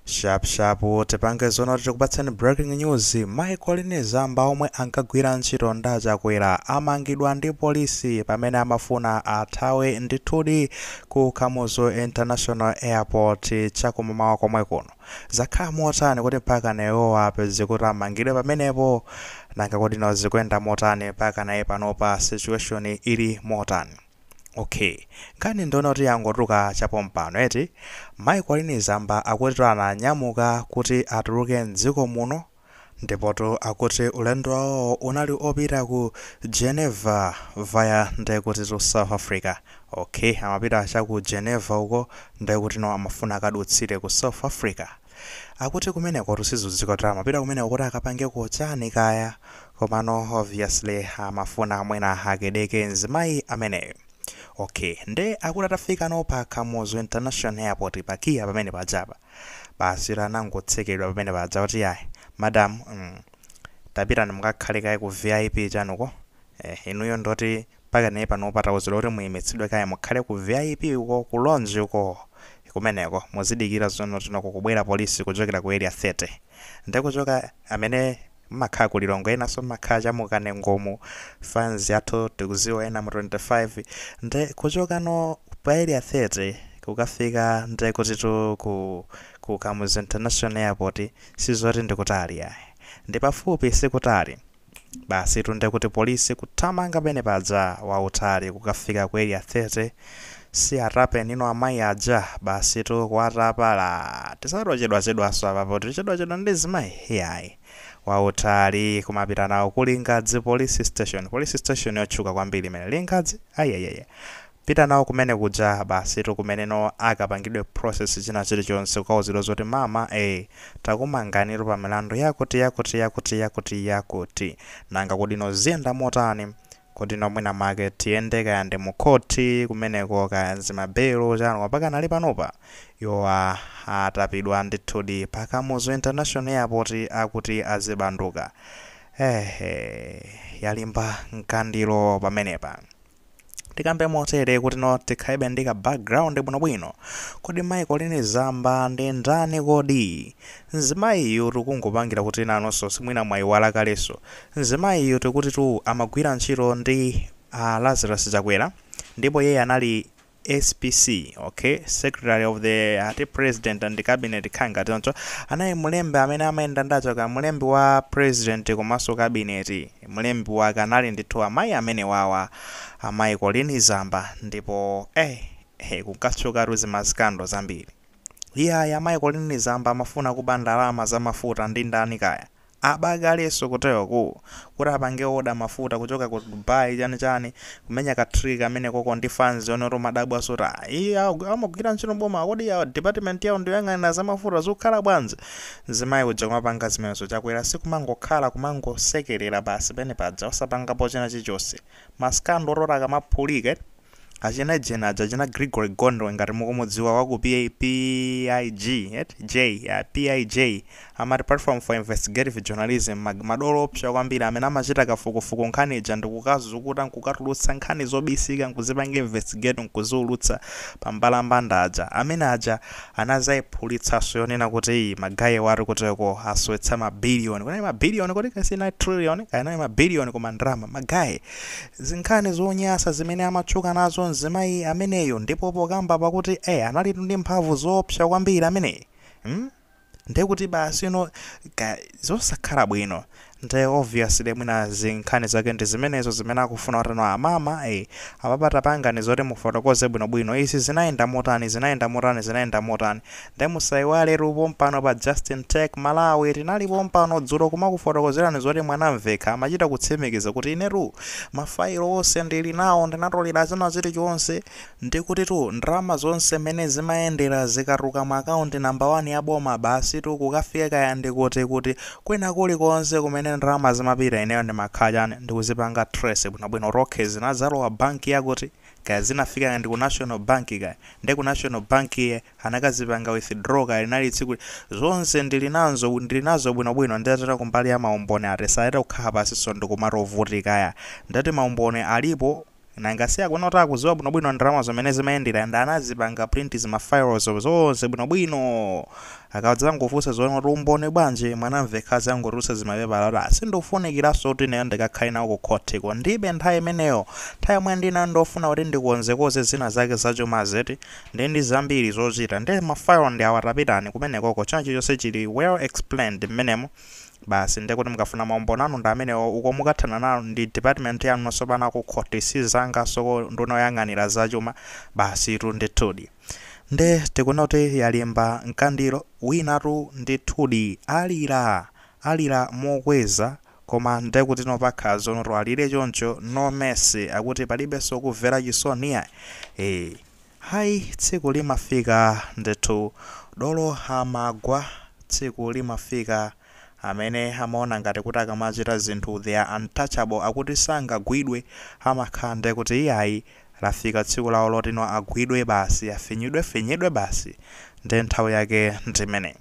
Sharp sharp, tipange zoona kuti tikupatsani breaking news. Mai Colleen Zamba omwe ankagwira ntchito ndi Achakwera amangidwa ndi polisi pamene amafuna athawe ndithudi ku Kamuzu International Airport chakumamawa komwe kuno. Zakhala motani kuti mpaka iwowa apeze kuti amangidwe pamenepo? Nanga kodi no zikuyenda motani mpaka naye panopa, situation ili motani? Okay, nkhani ndiona kuti yangotuluka chapompano eti. Mai Colleen Zamba akuti ananyamuka kuti atuluke mdziko muno, ndipotu akuti ulendo wawo unali opita ku Geneva via ndekuti to South Africa. Okay, amapita chaku Geneva uko, ndekuti no amafuna akadutsire ku South Africa. Akuti kumeneko tusizudziko kuti amapita kumeneko kuti akapangeko chani kaya, komano obviously amafuna mwina akedeke mzimayi ameneyo. Okay, nde akuti atafika no pa Kamuzu International Airport, pakiya pamene pajapa, basi anangotsekedwa pamene paja kuti, "Yayi madam, tapitani mukakhale kaye ku VIP chanuko." Inuyo ndoti mpaka naye pano patauzidwa kuti muyimitsidwe kaye, mukhale ku VIP uko, ku lounge uko, kumeneko muzidikira zono tinoko kubwera polisi kuchokera ku Area 30. Ndekuchoka amene mmakhala ku Lilongwe, enanso mmakhala chamukanengomo, fans yathu tikuziwa ena mu 25. Nde kuchokano pa Area 30 kukafika ndekutitu ku Kamuzu International Airport sizoti ndikutali yayi, ndi pafupi, sikutali. Basi tunde kuti polisi kuthamanga pene paja wautali kukafika ku Area 30, si atape nino amayi aja, basi tu kuwatapala. Tisatochedwachedwaso apapo, tichedwachedwa ndi zimayi yayi. Wautali kumapita nawo ku Lingadzi Police Station, police station yotchuka kwambiri imene Lingadzi, ayayaya, pita nawo kumene kuja. Basi kumeneno akapangidwe process china chilichonse, kukauzidwa zoti, "Mama, takumanganiro pa milandu yakuti, yakuti, yakuti, yakuti, yakuti. Nanga kudino ziyenda motani? Kudino mwina make tiyende kaya ndi mukhoti kumeneko, kaya nzimabelo chanu?" Mpaka nali panopa iwowa atapidwa ndithudi pa Kamuzu International Airport, akuti azibanduka. Ehe, yalimba mkandiro pamenepa. Tikambe motere kuti no tikhalibe ndi ka background bwinobwino. Kodi Mai Colleen Zamba ndi ndani? Kodi mzimayiyu, tikungopangira kuti nanonso simwina mwayiwala kalenso, mzimayiyu tikuti tu amagwira ntchito ndi Lazarus Chakwera, ndipo iye anali SPC, okay, Secretary of the ati President and Cabinet, khanga choncho. Anali mlembi amene amayenda ndachoka, mlembi wa president komanso cabinet, mlembi wake anali ndithu amayi amene wawa, amayi Colleen Zamba. Ndipo kunkatchukatu zima scandal zambiri. Iyayi, amayi Colleen Zamba amafuna kuba ndalama za mafuta ndi ndani kaya, abakalenso kuteroku kuti apange order mafuta kuchoka ku Dubai, chani chani, kumenya ka trick amene koko ndi fans yone kuti madabwa soti iye amagwira ntchito boma, kodi ya department yawo ndiyoyang'anira za mafuta, zikukhala bwanji? Mzimayi uja kumapanga zimenezo, Chakwera sikumangokhala kumangosekerera basi pene paja, osapangapo china chilichonse. Ma scandal ototi akamaphulika, achina jena aja, achina Gregory Gondwe, ngati mukumudziwa, waku PIG et J ya PIJ, amati Platform for Investigative Journalism, madolo opsa kwambiri amene amachita kafukufuku nkhani ija ndikukazukuta, nkukatulutsa nkhani zobisika, nkuzipanga investigate, nkuziulutsa pambalambanda aja. Amene aja anazayiphulitsanso yonena kuti ma guy wati kuteko asowetsa mabiliyoni, kunali mabiliyoni, kodi kasina trillion, kayanali mabiliyoni, koma ndrama ma guy, zinkhani zonyasa zimene amatchuka nazo mzimayi ameneyo. Ndipo pokamba pakuti analitu ndi mphamvu zoopsa kwambiri ameneyi, Ndekuti basi ino zosakhala bwino. Nde obviously mwina zinkhani zake ndi zimenezo zimene akufuna kuti no amama, apapata pangani zoti mufotokoze bwinobwino, izi zinayenda motani, zinayenda motani, zinayenda motani. Nde musayiwale pompano pa Justin Tech Malawi tinalipo mpano dzulo kumakufotokozerani zoti Mwanamvekha amachita kutsimikiza kuti, "Inetu mafailo onse ndili nawo, ndinatolera china chilichonse, ndikuti tu ndalama zonse mmene zimayendera zikatuluka mu akaunti namba 1 ya boma, basi tu kukafika kaya ndikuti kuti kwina kulikonse kumene ndalama zimapita, ineyo ndimakhala chani, ndikuzipanga trace bwinobwino. Okay, zinadzalowa banki yakuti, kaya zinafika ndi ku National Bank, kaya ndi ku National Bank iye anakazipanga withdraw, kaya linali tsiku, zonse ndili nazo, ndili nazo bwinobwino." Nditatera kumbali ya maumboni, ati sayeta kukhala pasinso ndikumatovutika ya, ndati maumboni alipo. Nanga si akuona kuti akuziwa bwinobwino ndalama zimene zimayendera, and anazipanga print zima files zonse bwinobwino. Akadzangofunsa zoona kuti umboni bwanji, Mwanamvekha azangotulutsa zimapepala kuti asindofunikiranso kuti ineyo ndikakhale nawo ku khotiko, ndibe nthawi imeneyo. Nthawi yomwe ndina ndofuna kuti ndikonzekoze zina zake zachuma zeti, ndi zambiri zochita, ndi ma file ndi awatapitani kumenekoko, chilichonse chili well explained mmenemo. Basi, ndekuti mukafuna maumboni anu ndi amenewo. Uko mukathana nawo ndi department yanu nonsopano ku khoti, sizanga soko ndinoyang'anira zachuma. Basi tu, ndithudi nde tikuona kuti yalimba mkandiro. Winatu ndithudi alira, alira mokweza, koma ndekuti nopakha zonoto alire choncho, no mercy, akuti palibenso kumvera chisoni ya. Hayi, tsiku limafika ndithu, dolo amagwa. Tsiku limafika amene amaona ngati kuti akamachita zinthu they are untouchable, akuti sangagwidwe, amakhala ndekuti iyayi, lafika tsiku lawo lotino agwidwe basi, afinyidwe finyidwe basi, ndi nthawi yake ndimene.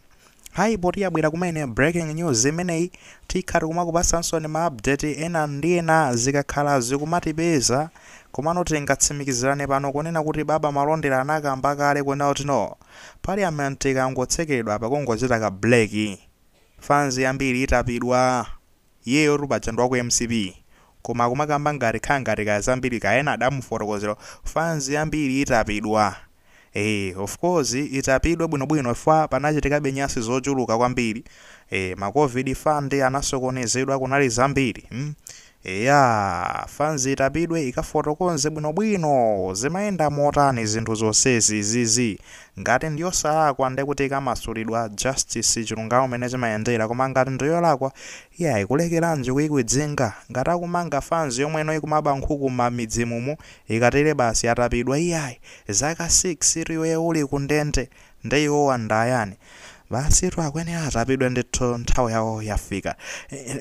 Hayi, poti yabwera kumene breaking news imeneyi, tikhati kumakupasanso ni ma update ena ndi ena zikakhala zikumatipeza. Komano tingatsimikizirane pano kunena kuti Baba Malondera anakamba kale kunena kuti no, parliament ikangotsekedwa, pakungochita ka break, fans yambiri itapidwa. Iyeyo tupaja ndi waku MCP, koma akumakamba ngati khala ngati kaya zambiri kaena adamufotokozera, fans yambiri itapidwa. Of course itapidwe bwinobwino, ifwa panachitikabe nyasi zochuluka kwambiri. Ma COVID fund anasokonezedwa, kunali zambiri. Eya, fans itapidwe, ikafotokoze bwinobwino zimayenda motani zinthu zonsezi zizi. Ngati ndiyosalakwa, ndekuti ikamasulidwa, justice, chilungamo mene chimayendera. Koma ngati ndiyolakwa, iyayi, kulekeranji kuikwidzinga? Ngati akumanga fans yomweno ikumaba nkhuku m'mamidzi mumu, ikatere basi atapidwa. Iyayi, zaka 6 iwe uli kundende, nde iwowa ndayani? Basi tu, akwenera atapidwe ndithu, nthawi yawo yafika.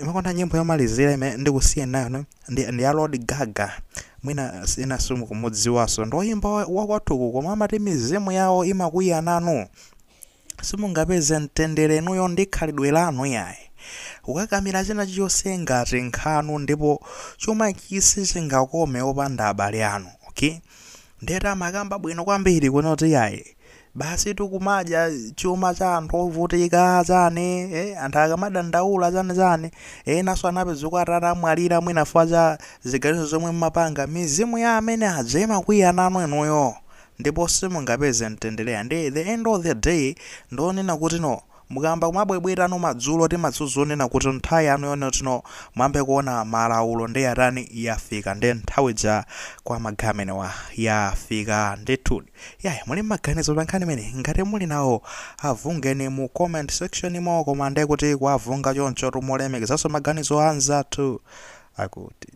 Makonda nyimbo yomalizira imene ndikusiya nayo no? Ndi ya Lord Gaga. Mwina ina simukumudziwaso, ndoyimba wakwathuku, koma amati mizimu yawo imakwiya nanu, simungapeze mtendere inuyo ndi khalidwe lanu. Yayi, kukakamira china chilichonse ngati nkhanu, ndipo chuma chisi chingakome opanda abale anu. Okay, ndeta amakamba bwino kwambiri kunoti yayi, basi tikumadya chuma cha anthu ovutika chani, anthu akamadandaula chani chani, enanso anapeza atati amwalira mwina fa cha ziganizo zomwe mmapanga. Mizimu ya amene aja imakwiya nanu inuyo, ndipo simungapeze mtendere. Ndi the end of the day ndionena kuti no, mukamba kumabwebwetano madzulo, timadzulo onena kuti nthawi yanu yonena tino mwambe kuona malaulo ndi yatani, yafika. Ndi nthawi ja kwa magamenewa yafika ndithu. Yayi, muli maganizo pa nkhani imene? Ngati muli nawo, avungeni mu comment section imo. Koma ndiye kuti kuavunga choncho, tumulemekezanso maganizo anzathu akuti.